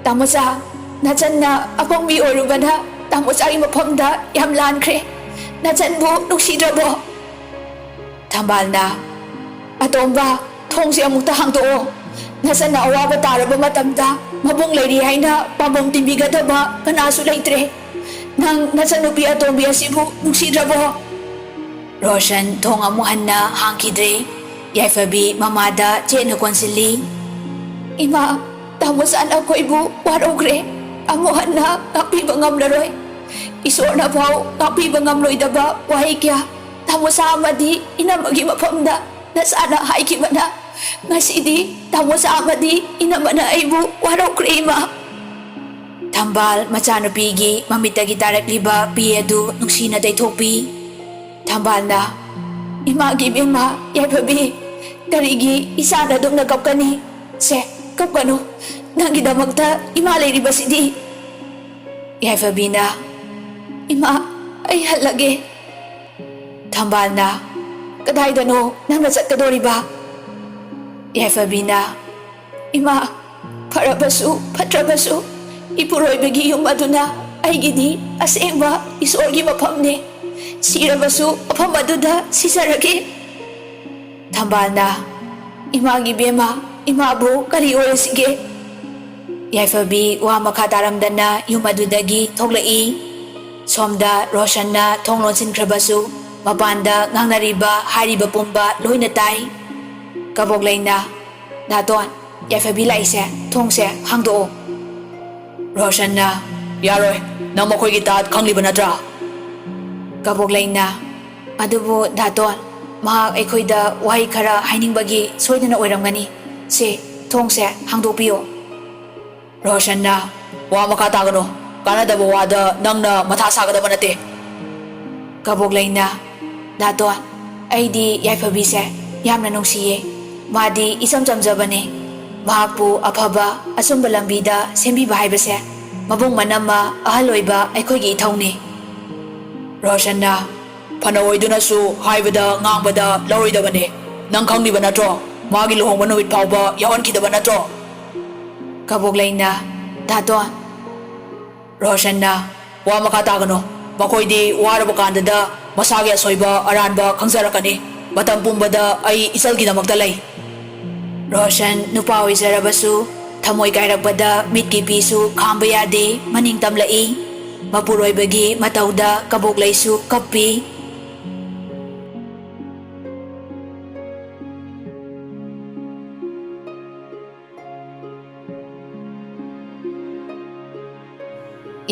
"ꯇꯥꯃꯣꯆꯥ, ꯅꯆꯟꯅ ꯑꯄꯪꯕꯤ ꯑꯣꯏꯔꯨꯕꯅ ꯇꯥꯃꯣꯆꯥꯒꯤ ꯃꯐꯝꯗ ꯌꯥꯝ ꯂꯥꯟꯈ꯭ꯔꯦ꯫ ꯅꯆꯟꯕꯨ ꯅꯨꯡꯁꯤꯗ꯭ꯔꯕꯣ?" ꯊꯝꯕꯥꯜꯅ, "ꯑꯇꯣꯝꯕ, ꯊꯣꯡꯁꯦ ꯑꯃꯨꯛꯇ ꯍꯥꯡꯗꯣꯛꯑꯣ꯫ ꯅꯆꯟꯅ ꯑꯋꯥꯕ ꯇꯥꯔꯕ ꯃꯇꯝꯗ ꯃꯕꯨꯡ ꯂꯩꯔꯤ ꯍꯥꯏꯅ ꯄꯥꯝꯕꯣꯝ ꯇꯤꯟꯕꯤꯒꯗꯕ ꯀꯅꯥꯁꯨ ꯂꯩꯇ꯭ꯔꯦ꯫ ꯅꯪ ꯅꯆꯟꯅꯨꯄꯤ ꯑꯇꯣꯝꯕꯤ ꯑꯁꯤꯕꯨ ꯅꯨꯡꯁꯤꯗ꯭ꯔꯕꯣ?" ꯔꯣꯁꯟ ꯊꯣꯡ ꯑꯃꯨꯛ ꯍꯟꯅ ꯍꯥꯡꯈꯤꯗ꯭ꯔꯦ꯫ ꯌꯥꯏꯐꯕꯤ ꯃꯃꯥꯗ ꯆꯦꯠꯅ ꯀꯣꯟꯁꯤꯜꯂꯤ꯫ "ꯏꯃꯥ, ꯇꯥꯃꯣ ꯁꯥꯅ ꯑꯩꯈꯣꯏꯕꯨ ꯋꯥꯔꯧꯈ꯭ꯔꯦ꯫ ꯑꯃꯨꯛ ꯍꯟꯅ ꯉꯥꯛꯄꯤꯕ ꯉꯝꯂꯔꯣꯏ꯫ ꯏꯁꯣꯔꯅ ꯐꯥꯎ ꯉꯥꯛꯄꯤꯕ ꯉꯝꯂꯣꯏꯗꯕ ꯋꯥꯍꯩ ꯀꯌꯥ ꯇꯥꯃꯣ ꯁꯥ ꯑꯃꯗꯤ ꯏꯅꯝꯃꯒꯤ ꯃꯐꯝꯗ ꯅꯆꯥꯅ ꯍꯥꯏꯈꯤꯕꯅ ꯉꯁꯤꯗꯤ ꯇꯥꯃꯣ ꯁꯥ ꯑꯃꯗꯤ ꯏꯅꯝꯃꯅ ꯑꯩꯕꯨ ꯋꯥꯔꯧꯈ꯭ꯔꯦ, ꯏꯃꯥ꯫" ꯊꯝꯕꯥꯜ ꯃꯆꯥꯅꯨꯄꯤꯒꯤ ꯃꯃꯤꯠꯇꯒꯤ ꯇꯥꯔꯛꯂꯤꯕ ꯄꯤ ꯑꯗꯨ ꯅꯨꯡꯁꯤꯅ ꯇꯩꯊꯣꯛꯄꯤ꯫ ꯊꯝꯕꯥꯜꯅ, "ꯏꯃꯥꯒꯤ ꯏꯕꯦꯝꯃ ꯌꯥꯏꯐꯕꯤ, ꯀꯔꯤꯒꯤ ꯏꯆꯥꯅ ꯑꯗꯨꯝꯅ ꯀꯞꯀꯅꯤ? ꯁꯦ, ꯀꯞꯀꯅꯨ꯫ ꯅꯪꯒꯤꯗꯃꯛꯇ ꯏꯃꯥ ꯂꯩꯔꯤꯕꯁꯤꯗꯤ꯫" ꯌꯥꯏꯐꯕꯤꯅ, "ꯏꯃꯥ, ꯑꯩ ꯍꯜꯂꯒꯦ꯫" ꯊꯝꯕꯥꯜꯅ, "ꯀꯗꯥꯏꯗꯅꯣ ꯅꯪꯅ ꯆꯠꯀꯗꯣꯔꯤꯕ?" ꯌꯥꯏꯐꯕꯤꯅ, "ꯏꯃꯥ, ꯐꯔꯕꯁꯨ ꯐꯠꯇ꯭ꯔꯕꯁꯨ ꯏꯄꯨꯔꯣꯏꯕꯒꯤ ꯌꯨꯝ ꯑꯗꯨꯅ ꯑꯩꯒꯤꯗꯤ ꯑꯁꯦꯡꯕ ꯏꯁꯣꯔꯒꯤ ꯃꯐꯝꯅꯦ꯫ ꯁꯤꯔꯕꯁꯨ ꯃꯐꯝ ꯑꯗꯨꯗ ꯁꯤꯖꯔꯒꯦ꯫" ꯊꯝꯕꯥꯜꯅ, "ꯏꯃꯥꯒꯤ ꯏꯕꯦꯝꯃ, ꯏꯃꯥꯕꯨ ꯀꯔꯤ ꯑꯣꯏꯔꯁꯤꯒꯦ?" ꯌꯥꯏꯐꯕꯤ ꯋꯥ ꯃꯈꯥ ꯇꯥꯔꯝꯗꯅ ꯌꯨꯝ ꯑꯗꯨꯗꯒꯤ ꯊꯣꯛꯂꯛꯏ꯫ ꯁꯣꯝꯗ ꯔꯣꯁꯟꯅ ꯊꯣꯡ ꯂꯣꯟꯁꯤꯟꯈ꯭ꯔꯕꯁꯨ ꯃꯄꯥꯟꯗ ꯉꯥꯡꯅꯔꯤꯕ ꯍꯥꯏꯔꯤꯕ ꯄꯨꯝꯕ ꯂꯣꯏꯅ ꯇꯥꯏ꯫ ꯀꯕꯣꯛꯂꯩꯅ, "ꯗꯥꯇꯣꯟ, ꯌꯥꯏꯐꯕꯤ ꯂꯥꯛꯏꯁꯦ, ꯊꯣꯡꯁꯦ ꯍꯥꯡꯗꯣꯛꯑꯣ꯫" ꯔꯣꯁꯟꯅ, "ꯌꯥꯔꯣꯏ, ꯅꯪ ꯃꯈꯣꯏꯒꯤ ꯇꯥꯠ ꯈꯪꯂꯤꯕ ꯅꯠꯇ꯭ꯔꯥ?" ꯀꯕꯣꯛꯂꯩꯅ, "ꯑꯗꯨꯕꯨ ꯗꯥꯇꯣꯟ, ꯃꯍꯥꯛ ꯑꯩꯈꯣꯏꯗ ꯋꯥꯍꯩ ꯈꯔ ꯍꯥꯏꯅꯤꯡꯕꯒꯤ ꯁꯣꯏꯗꯅ ꯑꯣꯏꯔꯝꯒꯅꯤ꯫ ꯁꯦ, ꯊꯣꯡꯁꯦ ꯍꯥꯡꯗꯣꯛꯄꯤꯌꯨ꯫" ꯔꯣꯁꯟꯅ, "ꯋꯥ ꯃꯈꯥ ꯇꯥꯒꯅꯨ꯫ ꯀꯥꯟꯅꯗꯕ ꯋꯥꯗ ꯅꯪꯅ ꯃꯊꯥ ꯁꯥꯒꯗꯕ ꯅꯠꯇꯦ꯫" ꯀꯕꯣꯛꯂꯩꯅ, "ꯗꯥꯇꯣꯟ, ꯑꯩꯗꯤ ꯌꯥꯏꯐꯕꯤꯁꯦ ꯌꯥꯝꯅ ꯅꯨꯡꯁꯤꯌꯦ꯫ ꯃꯥꯗꯤ ꯏꯆꯝ ꯆꯝꯖꯕꯅꯦ꯫ ꯃꯍꯥꯛꯄꯨ ꯑꯐꯕ, ꯑꯆꯨꯝꯕ ꯂꯝꯕꯤꯗ ꯁꯦꯝꯕꯤꯕ ꯍꯥꯏꯕꯁꯦ ꯃꯕꯨꯡ ꯃꯅꯝꯃ ꯑꯍꯜ ꯑꯣꯏꯕ ꯑꯩꯈꯣꯏꯒꯤ ꯏꯊꯧꯅꯦ꯫" ꯔꯣꯁꯟꯅ, "ꯐꯅ ꯑꯣꯏꯗꯨꯅꯁꯨ ꯍꯥꯏꯕꯗ ꯉꯥꯡꯕꯗ ꯂꯧꯔꯣꯏꯗꯕꯅꯦ꯫ ꯅꯪ ꯈꯪꯂꯤꯕ ꯅꯠꯇ꯭ꯔꯣ? ꯃꯥꯒꯤ ꯂꯨꯍꯣꯡꯕ ꯅꯨꯃꯤꯠ ꯐꯥꯎꯕ ꯌꯥꯎꯍꯟꯈꯤꯗꯕ ꯅꯠꯇ꯭ꯔꯣ?" ꯀꯕꯣꯛꯂꯩꯅ, "ꯗꯥꯇꯣꯟ꯫" ꯔꯣꯁꯟꯅ, "ꯋꯥ ꯃꯈꯥ ꯇꯥꯒꯅꯨ꯫ ꯃꯈꯣꯏꯗꯤ ꯋꯥꯔꯕ ꯀꯥꯟꯗꯗ ꯃꯁꯥꯒꯤ ꯑꯁꯣꯏꯕ ꯑꯔꯥꯟꯕ ꯈꯪꯖꯔꯛꯀꯅꯤ꯫ ꯃꯇꯝ ꯄꯨꯝꯕꯗ ꯑꯩ ꯏꯆꯜꯒꯤꯗꯃꯛꯇ ꯂꯩ꯫ ꯔꯣꯁꯟ ꯅꯨꯄꯥ ꯑꯣꯏꯖꯔꯕꯁꯨ ꯊꯃꯣꯏ ꯀꯥꯏꯔꯛꯄꯗ ꯃꯤꯠꯀꯤ ꯄꯤꯁꯨ ꯈꯥꯝꯕ ꯌꯥꯗꯦ, ꯃꯅꯤꯡ ꯇꯝꯂꯛꯏ꯫ ꯃꯄꯨꯔꯣꯏꯕꯒꯤ ꯃꯇꯧꯗ ꯀꯕꯣꯛꯂꯩꯁꯨ ꯀꯞꯄꯤ꯫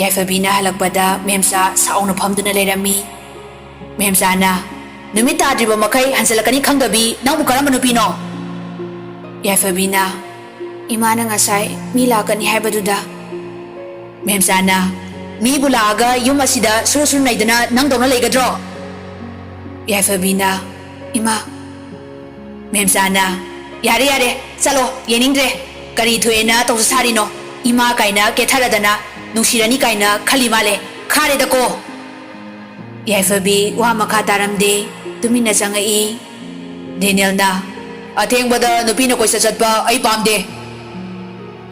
ꯌꯥꯏꯐꯕꯤꯅ ꯍꯜꯂꯛꯄꯗ ꯃꯦꯝꯆꯥ ꯁꯥꯎꯅ ꯐꯝꯗꯨꯅ ꯂꯩꯔꯝꯃꯤ꯫ ꯃꯦꯝꯆꯥꯅ, "ꯅꯨꯃꯤꯠ ꯇꯥꯗ꯭ꯔꯤꯕ ꯃꯈꯩ ꯍꯟꯖꯤꯜꯂꯛꯀꯅꯤ ꯈꯪꯗꯕꯤ ꯅꯪꯕꯨ ꯀꯔꯝꯕ ꯅꯨꯄꯤꯅꯣ?" ꯌꯥꯏꯐꯕꯤꯅ, "ꯏꯃꯥꯅ ꯉꯁꯥꯏ ꯃꯤ ꯂꯥꯛꯀꯅꯤ ꯍꯥꯏꯕꯗꯨꯗ꯫" ꯃꯦꯝꯆꯥꯅ, "ꯃꯤꯕꯨ ꯂꯥꯛꯑꯒ ꯌꯨꯝ ꯑꯁꯤꯗ ꯁꯨꯔꯨ ꯁꯨꯔꯨ ꯅꯩꯗꯅ ꯅꯪꯗꯧꯅ ꯂꯩꯒꯗ꯭ꯔꯣ?" ꯌꯥꯏꯐꯕꯤꯅ, "ꯏꯃꯥ꯫" ꯃꯦꯝꯆꯥꯅ, "ꯌꯥꯔꯦ, ꯌꯥꯔꯦ, ꯆꯠꯂꯣ, ꯌꯦꯡꯅꯤꯡꯗ꯭ꯔꯦ꯫ ꯀꯔꯤ ꯊꯣꯛꯑꯦꯅ ꯇꯧꯁ ꯁꯥꯔꯤꯅꯣ? ꯏꯃꯥ ꯀꯥꯏꯅ ꯀꯦꯊꯔꯗꯅ ꯅꯨꯡꯁꯤꯔꯅꯤ ꯀꯥꯏꯅ ꯈꯜꯂꯤ ꯃꯥꯜꯂꯦ꯫ ꯈꯥꯔꯦꯗꯀꯣ!" ꯌꯥꯏꯐꯕꯤ ꯋꯥ ꯃꯈꯥ ꯇꯥꯔꯝꯗꯦ, ꯇꯨꯃꯤꯟꯅ ꯆꯪꯉꯛꯏ꯫ ꯗꯦꯅꯤꯌꯦꯜꯅ, "ꯑꯊꯦꯡꯕꯗ ꯅꯨꯄꯤꯅ ꯀꯣꯏꯆꯠ ꯆꯠꯄ ꯑꯩ ꯄꯥꯝꯗꯦ꯫"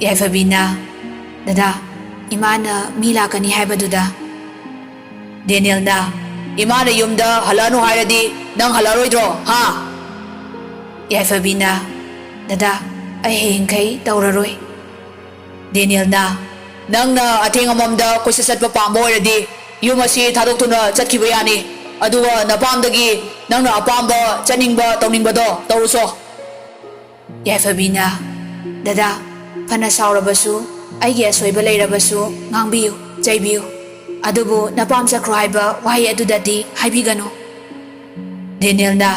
ꯌꯥꯏꯐꯕꯤꯅ, "ꯗꯗꯥ, ꯏꯃꯥꯅ ꯃꯤ ꯂꯥꯛꯀꯅꯤ ꯍꯥꯏꯕꯗꯨꯗ꯫" ꯗꯦꯅꯤꯌꯦꯜꯅ, "ꯏꯃꯥꯅ ꯌꯨꯝꯗ ꯍꯜꯂꯛꯑꯅꯨ ꯍꯥꯏꯔꯗꯤ ꯅꯪ ꯍꯜꯂꯛꯑꯔꯣꯏꯗ꯭ꯔꯣ, ꯍꯥ?" ꯌꯥꯏꯐꯕꯤꯅ, "ꯗꯗꯥ, ꯑꯩ ꯍꯌꯦꯡꯈꯩ ꯇꯧꯔꯔꯣꯏ꯫" ꯗꯦꯅꯤꯌꯦꯜꯅ, "ꯅꯪꯅ ꯑꯊꯦꯡ ꯑꯃꯝꯗ ꯀꯣꯏꯆꯠ ꯆꯠꯄ ꯄꯥꯝꯕ ꯑꯣꯏꯔꯗꯤ ꯌꯨꯝ ꯑꯁꯤ ꯊꯥꯗꯣꯛꯇꯨꯅ ꯆꯠꯈꯤꯕ ꯌꯥꯅꯤ꯫ ꯑꯗꯨꯒ ꯅꯄꯥꯝꯗꯒꯤ ꯅꯪꯅ ꯑꯄꯥꯝꯕ ꯆꯠꯅꯤꯡꯕ ꯇꯧꯅꯤꯡꯕꯗꯣ ꯇꯧꯔꯨꯆꯣ꯫" ꯌꯥꯏꯐꯕꯤꯅ, "ꯗꯗꯥ, ꯐꯅ ꯁꯥꯎꯔꯕꯁꯨ, ꯑꯩꯒꯤ ꯑꯁꯣꯏꯕ ꯂꯩꯔꯕꯁꯨ ꯉꯥꯡꯕꯤꯌꯨ, ꯆꯩꯕꯤꯌꯨ꯫ ꯑꯗꯨꯕꯨ ꯅꯄꯥꯝ ꯆꯠꯈ꯭ꯔꯣ ꯍꯥꯏꯕ ꯋꯥꯍꯩ ꯑꯗꯨꯗꯗꯤ ꯍꯥꯏꯕꯤꯒꯅꯨ꯫" ꯗꯦꯅꯤꯌꯦꯜꯅ,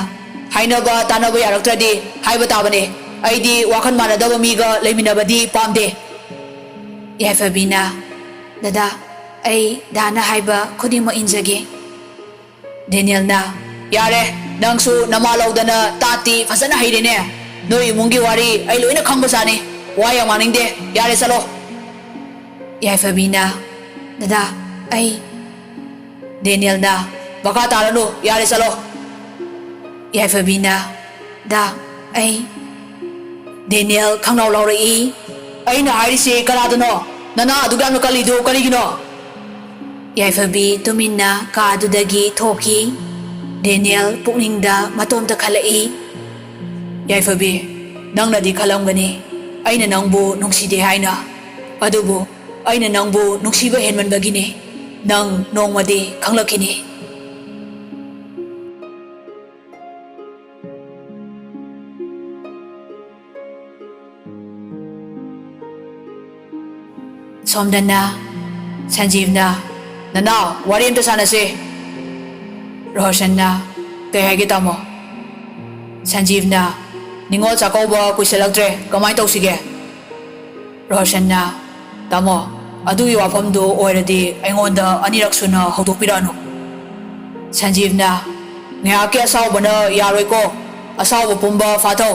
"ꯍꯥꯏꯅꯕ ꯇꯥꯅꯕ ꯌꯥꯔꯛꯇ꯭ꯔꯗꯤ ꯍꯥꯏꯕ ꯇꯥꯕꯅꯦ꯫ ꯑꯩꯗꯤ ꯋꯥꯈꯜ ꯃꯥꯟꯅꯗꯕ ꯃꯤꯒ ꯂꯩꯃꯤꯟꯅꯕꯗꯤ ꯄꯥꯝꯗꯦ꯫" ꯌꯥꯏꯐꯕꯤꯅ, "ꯗꯗꯥ, ꯑꯩ ꯗꯥꯅ ꯍꯥꯏꯕ ꯈꯨꯗꯤꯡꯃꯛ ꯏꯟꯖꯒꯦ꯫" ꯗꯦꯅꯤꯌꯦꯜꯅ, "ꯌꯥꯔꯦ, ꯅꯪꯁꯨ ꯅꯃꯥ ꯂꯧꯗꯅ ꯇꯥꯠꯇꯤ ꯐꯖꯅ ꯍꯩꯔꯦꯅꯦ꯫ ꯅꯣꯏ ꯏꯃꯨꯡꯒꯤ ꯋꯥꯔꯤ ꯑꯩ ꯂꯣꯏꯅ ꯈꯪꯕꯖꯥꯠꯅꯤ꯫ ꯋꯥ ꯌꯥꯝ ꯉꯥꯡꯅꯤꯡꯗꯦ꯫ ꯌꯥꯔꯦ, ꯆꯠꯂꯣ꯫" ꯌꯥꯏꯐꯕꯤꯅ, "ꯗꯗꯥ, ꯑꯩ꯫" ꯗꯦꯅꯤꯌꯦꯜꯅ, "ꯃꯈꯥ ꯇꯥꯔꯅꯨ, ꯌꯥꯔꯦ, ꯆꯠꯂꯣ꯫" ꯌꯥꯏꯐꯕꯤꯅ, "ꯗꯥ, ꯑꯩ꯫" ꯗꯦꯅꯤꯌꯦꯜ ꯈꯪꯂꯥꯎ ꯂꯥꯎꯔꯛꯏ, "ꯑꯩꯅ ꯍꯥꯏꯔꯤꯁꯤ ꯀꯅꯥꯗꯅꯣ? ꯅꯅꯥ ꯑꯗꯨꯛ ꯌꯥꯝꯅ ꯀꯜꯂꯤꯗꯨ ꯀꯔꯤꯒꯤꯅꯣ?" ꯌꯥꯏꯐꯕꯤ ꯇꯨꯃꯤꯟꯅ ꯀꯥ ꯑꯗꯨꯗꯒꯤ ꯊꯣꯛꯈꯤ꯫ ꯗꯦꯅꯤꯌꯦꯜ ꯄꯨꯛꯅꯤꯡꯗ ꯃꯇꯣꯝꯇ ꯈꯜꯂꯛꯏ꯫ ꯌꯥꯏꯐꯕꯤ, ꯅꯪꯅꯗꯤ ꯈꯜꯂꯝꯒꯅꯤ ꯑꯩꯅ ꯅꯪꯕꯨ ꯅꯨꯡꯁꯤꯗꯦ ꯍꯥꯏꯅ꯫ ꯑꯗꯨꯕꯨ ꯑꯩꯅ ꯅꯪꯕꯨ ꯅꯨꯡꯁꯤꯕ ꯍꯦꯟꯃꯟꯕꯒꯤꯅꯤ꯫ ꯅꯪ ꯅꯣꯡꯃꯗꯤ ꯈꯪꯂꯛꯈꯤꯅꯤ꯫ ꯁꯣꯝꯗꯅ ꯁꯟꯖꯤꯕꯅ, "ꯅꯅꯥꯎ, ꯋꯥꯔꯤ ꯑꯝꯇ ꯁꯥꯟꯅꯁꯤ꯫" ꯔꯣꯍꯁꯟꯅ, "ꯀꯩ ꯍꯥꯏꯒꯦ ꯇꯥꯃꯣ?" ꯁꯟꯖꯤꯕꯅ, "ꯅꯤꯉꯣꯜ ꯆꯥꯛꯀꯧꯕ ꯀꯨꯏꯁꯜꯂꯛꯇ꯭ꯔꯦ, ꯀꯃꯥꯏꯅ ꯇꯧꯁꯤꯒꯦ?" ꯔꯣꯍꯁꯟꯅ, "ꯇꯥꯃꯣ, ꯑꯗꯨꯒꯤ ꯋꯥꯐꯝꯗꯨ ꯑꯣꯏꯔꯗꯤ ꯑꯩꯉꯣꯟꯗ ꯑꯅꯤꯔꯛ ꯁꯨꯅ ꯍꯧꯗꯣꯛꯄꯤꯔꯛꯑꯅꯨ꯫" ꯁꯟꯖꯤꯕꯅ, "ꯉꯥꯏꯍꯥꯛꯀꯤ ꯑꯁꯥꯎꯕꯅ ꯌꯥꯔꯣꯏꯀꯣ, ꯑꯁꯥꯎꯕ ꯄꯨꯝꯕ ꯐꯥꯊꯧ꯫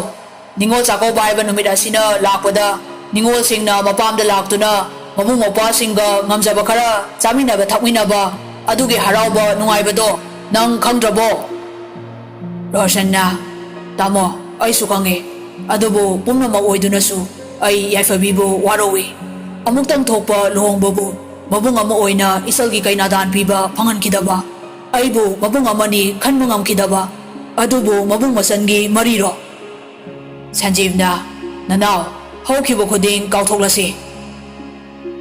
ꯅꯤꯉꯣꯜ ꯆꯥꯛꯀꯧꯕ ꯍꯥꯏꯕ ꯅꯨꯃꯤꯠ ꯑꯁꯤꯅ ꯂꯥꯛꯄꯗ ꯅꯤꯉꯣꯜꯁꯤꯡꯅ ꯃꯄꯥꯝꯗ ꯂꯥꯛꯇꯨꯅ ꯃꯕꯨꯡ ꯃꯧꯄ꯭ꯋꯥꯁꯤꯡꯒ ꯉꯝꯖꯕ ꯈꯔ ꯆꯥꯃꯤꯟꯅꯕ ꯊꯛꯃꯤꯟꯅꯕ, ꯑꯗꯨꯒꯤ ꯍꯔꯥꯎꯕ ꯅꯨꯡꯉꯥꯏꯕꯗꯣ ꯅꯪ ꯈꯪꯗ꯭ꯔꯕꯣ?" ꯔꯣꯍꯁꯟꯅ, "ꯇꯥꯃꯣ, ꯑꯩꯁꯨ ꯈꯪꯉꯤ꯫ ꯑꯗꯨꯕꯨ ꯄꯨꯝꯅꯃꯛ ꯑꯣꯏꯗꯨꯅꯁꯨ ꯑꯩ ꯌꯥꯏꯐꯕꯤꯕꯨ ꯋꯥꯔꯧꯏ꯫ ꯑꯃꯨꯛꯇꯪ ꯊꯣꯛꯄ ꯂꯨꯍꯣꯡꯕꯕꯨ ꯃꯕꯨꯡ ꯑꯃ ꯑꯣꯏꯅ ꯏꯆꯜꯒꯤ ꯀꯩꯅꯥꯗꯥꯟ ꯄꯤꯕ ꯐꯪꯍꯟꯈꯤꯗꯕ, ꯑꯩꯕꯨ ꯃꯕꯨꯡ ꯑꯃꯅꯤ ꯈꯟꯕ ꯉꯝꯈꯤꯗꯕ, ꯑꯗꯨꯕꯨ ꯃꯕꯨꯡ ꯃꯆꯟꯒꯤ ꯃꯔꯤꯔꯣ?" ꯁꯟꯖꯤꯕꯅ, "ꯅꯅꯥꯎ, ꯍꯧꯈꯤꯕ ꯈꯨꯗꯤꯡ ꯀꯥꯎꯊꯣꯛꯂꯁꯤ꯫"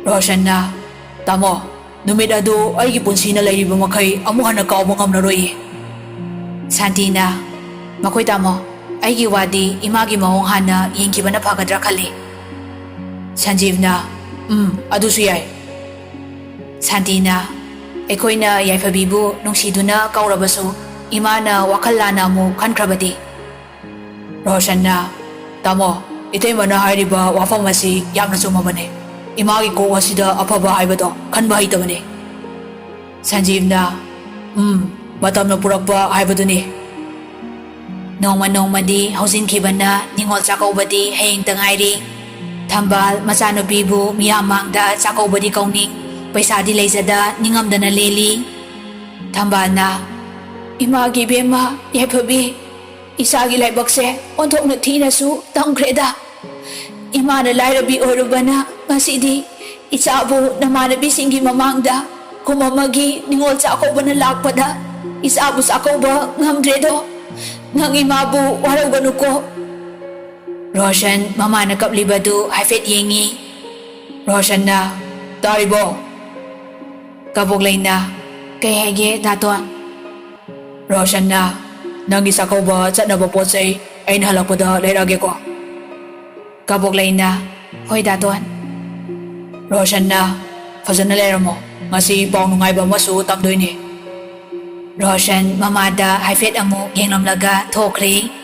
ꯔꯣꯍꯁꯟꯅ, "ꯇꯥꯃꯣ, ꯅꯨꯃꯤꯠ ꯑꯗꯨ ꯑꯩꯒꯤ ꯄꯨꯟꯁꯤꯅ ꯂꯩꯔꯤꯕ ꯃꯈꯩ ꯑꯃꯨꯛ ꯍꯟꯅ ꯀꯥꯎꯕ ꯉꯝꯂꯔꯣꯏꯌꯦ꯫" ꯁꯥꯟꯇꯤꯅ, "ꯃꯈꯣꯏ ꯇꯥꯃꯣ, ꯑꯩꯒꯤ ꯋꯥꯗꯤ ꯏꯃꯥꯒꯤ ꯃꯑꯣꯡ ꯍꯥꯟꯅ ꯌꯦꯡꯈꯤꯕꯅ ꯐꯒꯗ꯭ꯔꯥ ꯈꯜꯂꯤ꯫" ꯁꯟꯖꯤꯕꯅ, "ꯎꯝ, ꯑꯗꯨꯁꯨ ꯌꯥꯏ꯫" ꯁꯥꯟꯇꯤꯅ, "ꯑꯩꯈꯣꯏꯅ ꯌꯥꯏꯐꯕꯤꯕꯨ ꯅꯨꯡꯁꯤꯗꯨꯅ ꯀꯧꯔꯕꯁꯨ ꯏꯃꯥꯅ ꯋꯥꯈꯜ ꯂꯥꯟꯅ ꯑꯃꯨꯛ ꯈꯟꯈ꯭ꯔꯕꯗꯤ?" ꯔꯣꯍꯁꯟꯅ, "ꯇꯥꯃꯣ, ꯏꯇꯩꯃꯅ ꯍꯥꯏꯔꯤꯕ ꯋꯥꯐꯝ ꯑꯁꯤ ꯌꯥꯝꯅ ꯆꯨꯝꯃꯕꯅꯦ꯫ ꯏꯃꯥꯒꯤ ꯀꯣꯛ ꯑꯁꯤꯗ ꯑꯐꯕ ꯍꯥꯏꯕꯗꯣ ꯈꯟꯕ ꯍꯩꯇꯕꯅꯦ꯫" ꯁꯟꯖꯤꯕꯅ, "ꯎꯝ, ꯃꯇꯝꯅ ꯄꯨꯔꯛꯄ ꯍꯥꯏꯕꯗꯨꯅꯤ꯫" ꯅꯣꯡꯃ ꯅꯣꯡꯃꯗꯤ ꯍꯧꯖꯤꯟꯈꯤꯕꯅ ꯅꯤꯉꯣꯜ ꯆꯥꯛꯀꯧꯕꯗꯤ ꯍꯌꯦꯡꯇ ꯉꯥꯏꯔꯤ꯫ ꯊꯝꯕꯥꯜ ꯃꯆꯥꯅꯨꯄꯤꯕꯨ ꯃꯤꯌꯥꯝ ꯃꯥꯡꯗ ꯆꯥꯛꯀꯧꯕꯗꯤ ꯀꯧꯅꯤꯡ, ꯄꯩꯁꯥꯗꯤ ꯂꯩꯖꯗ ꯅꯤꯡꯉꯝꯗꯅ ꯂꯦꯜꯂꯤ꯫ ꯊꯝꯕꯥꯜꯅ, "ꯏꯃꯥꯒꯤ ꯏꯕꯦꯝꯃ ꯌꯥꯏꯐꯕꯤ, ꯏꯆꯥꯒꯤ ꯂꯥꯏꯕꯛꯁꯦ ꯑꯣꯟꯊꯣꯛꯅ ꯊꯤꯅꯁꯨ ꯇꯝꯈ꯭ꯔꯦꯗ꯫ ꯏꯃꯥꯅ ꯂꯥꯏꯔꯕꯤ ꯑꯣꯏꯔꯨꯕꯅ ꯉꯁꯤꯗꯤ ꯏꯆꯥꯕꯨ ꯅꯃꯥꯟꯅꯕꯤꯁꯤꯡꯒꯤ ꯃꯃꯥꯡꯗ ꯀꯨꯝ ꯑꯃꯒꯤ ꯅꯤꯉꯣꯜ ꯆꯥꯛꯀꯧꯕꯅ ꯂꯥꯛꯄꯗ ꯏꯆꯥꯕꯨ ꯆꯥꯛꯀꯧꯕ ꯉꯝꯗ꯭ꯔꯦꯗꯣ꯫ ꯅꯪ ꯏꯃꯥꯕꯨ ꯋꯥꯔꯧꯒꯅꯨꯀꯣ꯫ ꯔꯣꯁꯟ ꯃꯃꯥꯅ ꯀꯞꯂꯤꯕꯗꯨ ꯍꯥꯏꯐꯦꯠ ꯌꯦꯡꯉꯤ꯫ ꯔꯣꯁꯟꯅ, "ꯇꯥꯔꯤꯕꯣ?" ꯀꯕꯣꯛꯂꯩꯅ, "ꯀꯩ ꯍꯥꯏꯒꯦ ꯗꯥꯇꯣꯟ?" ꯔꯣꯁꯟꯅ, "ꯅꯪꯒꯤ ꯆꯥꯛꯀꯧꯕ ꯆꯠꯅꯕ ꯄꯣꯠ ꯆꯩ ꯑꯩꯅ ꯍꯜꯂꯛꯄꯗ ꯂꯩꯔꯛꯑꯒꯦꯀꯣ?" ꯀꯕꯣꯛꯂꯩꯅ, "ꯍꯣꯏ ꯗꯥꯇꯣꯟ꯫" ꯔꯣꯁꯟꯅ, "ꯐꯖꯅ ꯂꯩꯔꯝꯃꯣ, ꯉꯁꯤ ꯄꯥꯎ ꯅꯨꯡꯉꯥꯏꯕ ꯑꯃꯁꯨ ꯇꯝꯗꯣꯏꯅꯤ꯫" ꯔꯣꯁꯟ ꯃꯃꯥꯗ ꯍꯥꯏꯐꯦꯠ ꯑꯃꯨꯛ ꯌꯦꯡꯂꯝꯂꯒ ꯊꯣꯛꯈ꯭ꯔꯦ꯫